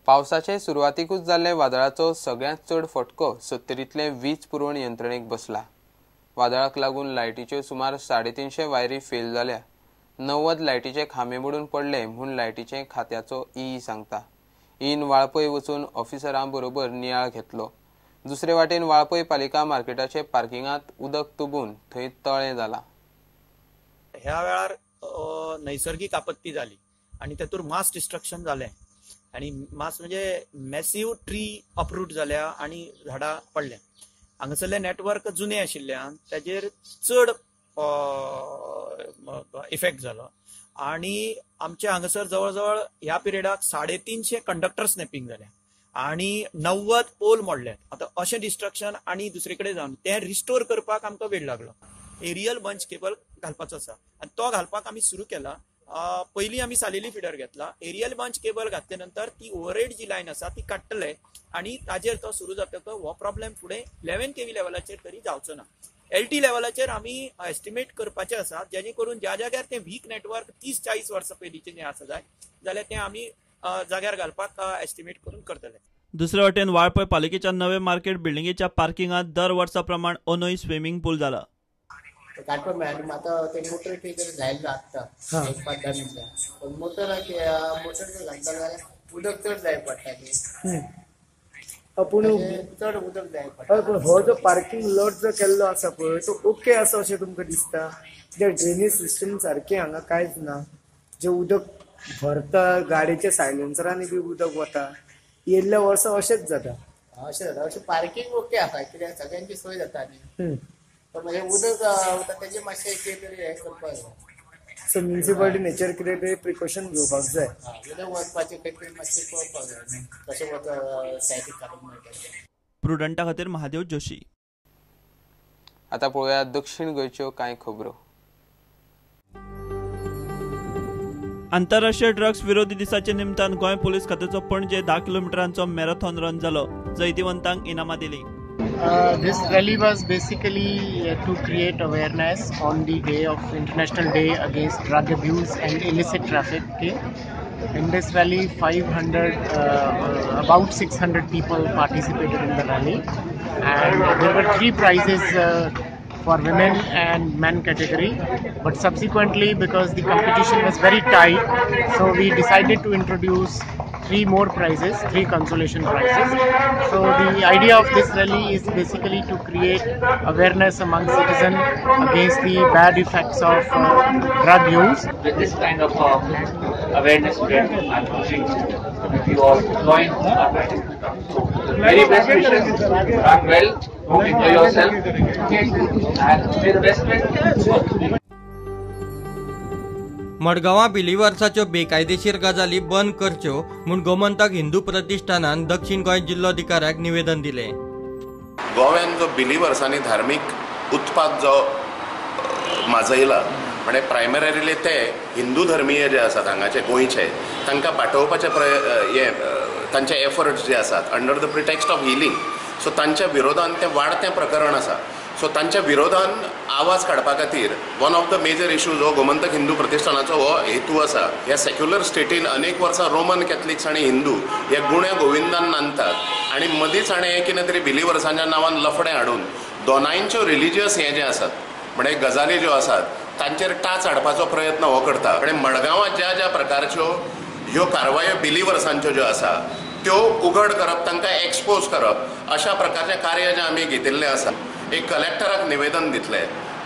पावसाचे सुरवातीकूच जाल्ले वादळाचो सगळ्यांत चड फटको सत्तरींतले वीज पुरवण यंत्रणेक बसला. वादळाक लागून लायटीच्यो सुमार 350 वायरी फेल जाल्या. 90 लायटीचे खांबे मोडून पडले म्हूण लायटीचे खात्याचो ई सांगता. ईन वाळपय वचून ऑफिसरां बरोबर नियाळ घेतलो. दुसरे वाटेन वाळपय पालिका मार्केटाचे पार्किंगांत उदक तुबून थंय तळें जाला. ह्या वेळार नैसर्गिक आपत्ती जाली आनी तातूंत मास डिस्ट्रक्शन जालें आनी मास म्हणजे मॅसिव ट्री अपरूट जाल्या आनी झाडां पडल्या. हांगासरलें नेटवर्क जुनें आशिल्ल्यान ताजेर चड इफेक्ट जालो आनी आमच्या हांगासर जवळ जवळ ह्या पिरियडाक 350 कंडक्टर स्नॅपिंग जाल्या आनी 90 पोल मोडल्यात. आतां अशें डिस्ट्रक्शन आनी दुसरे कडेन जावन तें रिस्टोर करपाक आमकां वेळ लागलो. एरियल बंच केबल घालपाचो आसा आनी तो घालपाक आमी सुरू केला. पयलीं आमी सालेली फिडर घेतला. एरियल बंच केबल घातले नंतर ती ओवरहेड जी लायन आसा ती काडटले आनी ताजेर तो सुरू जातकच हो प्रॉब्लेम फुडें 11 kV लेवलाचेर तरी जावचो ना. LT लेवलाचेर आमी एस्टिमेट करपाचें आसा, जेणे करून ज्या जाग्यार तें वीक नेटवर्क 30-40 वर्सां पयलींचें जें आसा जाय जाल्यार तें आमी जाग्यार घालपाक एस्टिमेट करून करतले. दुसरे वटेन वाळपय पालिकेच्या नवे मार्केट बिल्डिंगेच्या पार्किंगांत दर वर्सा प्रमाण अंदूय स्विमींग पूल जाला. काडपाक मेळ्ळा आतां ते मोटर खंय तरी जायलो आसता 1-5-10 मिनटां, पण मोटर मोटर घालता जाल्यार उदक चड जाय पडटा. पूण चड उदक जाय पडटा. पूण हो जो पार्किंग लॉट जो केल्लो आसा पळय तो ओके आसा अशें तुमकां दिसता? कित्याक ड्रेनेज सिस्टम सारकें हांगा कांयच ना. जें उदक भरता गाडयेच्या सायलेन्सरांनी बी उदक वता. येयल्ल्या वर्सा अशेंच जाता. अशें जाता. अशें पार्किंग ओके आसा कित्याक सगळ्यांची सोय जाता न्ही, पण म्हणजे उदक वता तेजें मातशें कितें तरी हें करपाक जाय. सो म्युनिसिपालिटी नेचर कितें तरी प्रिकॉशन घेवपाक जाय. उदक वचपाचें खंय तरी मातशें पळोवपाक जाय कशें वता सायडीक काडूंक मेळटा. प्रुडंटा खातीर महादेव जोशी. आतां पळोवया दक्षिण गोंयच्यो कांय खबरो. आंतरराष्ट्रीय ड्रग्स विरोधी दिसाच्या निमतान गोंय पोलीस खात्याचो पणजे 10 किलोमिटरांचो मॅरेथॉन रन जालो. जैतिवंतांक इनामां दिली. This rally was basically to create awareness on the day of International Day Against Drug Abuse and Illicit Trafficking. In this rally, 500, about 600 people participated in the rally, and there were 3 prizes for women and men category. But subsequently, because the competition was very tight, so we decided to introduce 3 more prizes, 3 consolation prizes. So the idea of this rally is basically to create awareness among citizens against the bad effects of drug use. With this kind of awareness event, I'm pushing if you all join our rally. So very best wishes, run well, enjoy yourself, and may the best friend. मडगांवां बिलिवर्साच्यो बेकायदेशीर गजाली बंद करच्यो म्हूण गोमंतक हिंदू प्रतिष्ठानान दक्षिण गोंय जिल्लोधिकाऱ्याक निवेदन दिलें. गोव्यान जो बिलिवर्सांनी धार्मीक उत्पाद जो माजयला म्हणजे प्रायमरीली ते हिंदू धर्मीय जे आसात हांगाचे गोंयचे तांकां बाटोवपाचे हे तांचे एफर्ट्स जे आसात under the pretext of healing, so तांच्या विरोधान तें वाडतें प्रकरण आसा. सो तांच्या विरोधान आवाज काडपा खातीर one of the major issues हो गोमंतक हिंदू प्रतिष्ठानाचो हो हेतू आसा. ह्या सेक्युलर स्टेटीन अनेक वर्सां रोमन कॅथलिक्स आनी हिंदू हे गुण्या गोविंदान नांदतात आनी मदींच हाणें कितें तरी बिलिवर्सांच्या नांवान लफडें हाडून दोनांयच्यो रिलिजियस हे जे आसात म्हणजे गजाली ज्यो आसात तांचेर टाच हाडपाचो प्रयत्न हो करता. आनी मडगांवां ज्या ज्या प्रकारच्यो ह्यो कारवायो बिलिवर्सांच्यो ज्यो आसा त्यो उघड करप, तांकां एक्सपोज करप अशा प्रकारचें कार्य जें आमी घेतिल्लें आसा. एक कलेक्टराक निवेदन दितले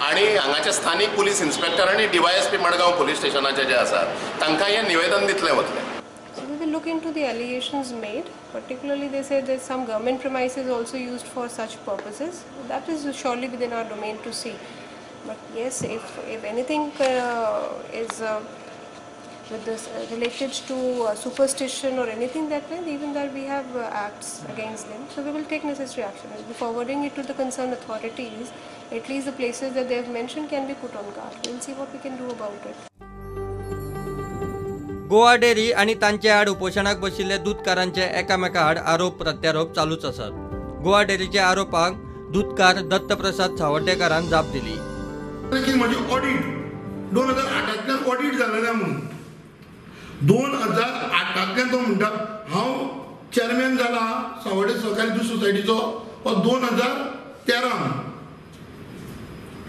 आनी हांगाचे स्थानीक पुलीस इन्स्पेक्टर आनी डीवायएसपी मडगांव पुलीस स्टेशनाचे जे आसात तांकां हें निवेदन दितलें वतलें. So we will look into the allegations made. Particularly they say that some government premises also used for such purposes. That is surely within our domain to see. But yes, if anything is with this related to superstition or anything that way, even that we have acts against them. So we will take necessary action. We will be forwarding it to the concerned authorities. At least the places that they have mentioned can be put on guard. We will see what we can do about it. Goa dairy आनी तांचे आड उपोशणाक बशिल्ले दूदकारांचे एकामेका आड आरोप प्रत्यारोप चालूच आसात. गोवा डेअरीच्या आरोपाक दूदकार दत्तप्रसाद सावर्डेकारान जाप दिली. म्हजी ऑडिट 2008 ऑडिट जालें ना म्हणून 2008 तो म्हणटा हांव चेअरमॅन जाला सावड्डे सहकारी दूद सोसायटीचो हो 2013.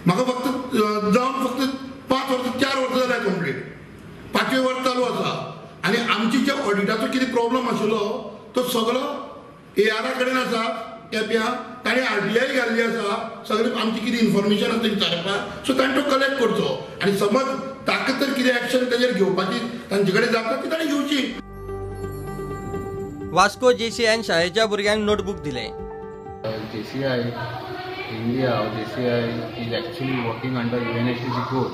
म्हाका फक्त जावन फक्त 5 वर्सां 4 वर्सां जाल्या कंप्लीट, 5वें वर्स चालू आसा. आनी आमची जे ऑडिटाचो कितें प्रॉब्लम आशिल्लो तो सगळो ARA कडेन आसा केप्यां, ताणें RTI घाल्ली आसा, सगळें आमची कितें इन्फॉर्मेशन आसा विचारपाक, सो ताणें तो कलेक्ट करचो आनी समज ताका तर कितें एक्शन ताजेर घेवपाची तांचे कडेन जाता ती ताणें घेवची. वास्को JCIन शाळेच्या भुरग्यांक नोटबूक दिले. JCI India or JCI is actually working under UNSDG goal.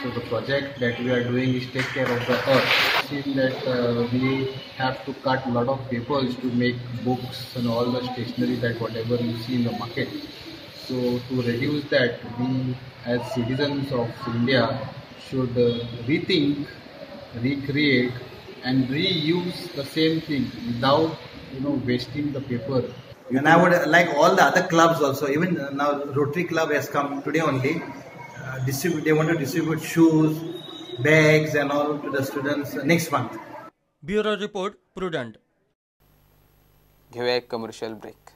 So the project that we are doing is take care of the earth. Seen that we have to cut a lot of papers to make books and all the stationery that whatever you see in the market. So to reduce that, we as citizens of India should rethink, recreate and reuse the same thing without wasting the paper. And I would like all the other clubs also, even now Rotary Club has come today only, they want to distribute shoes, bags and all to the students next month. Bureau Report, Prudent. घेऊया एक commercial break.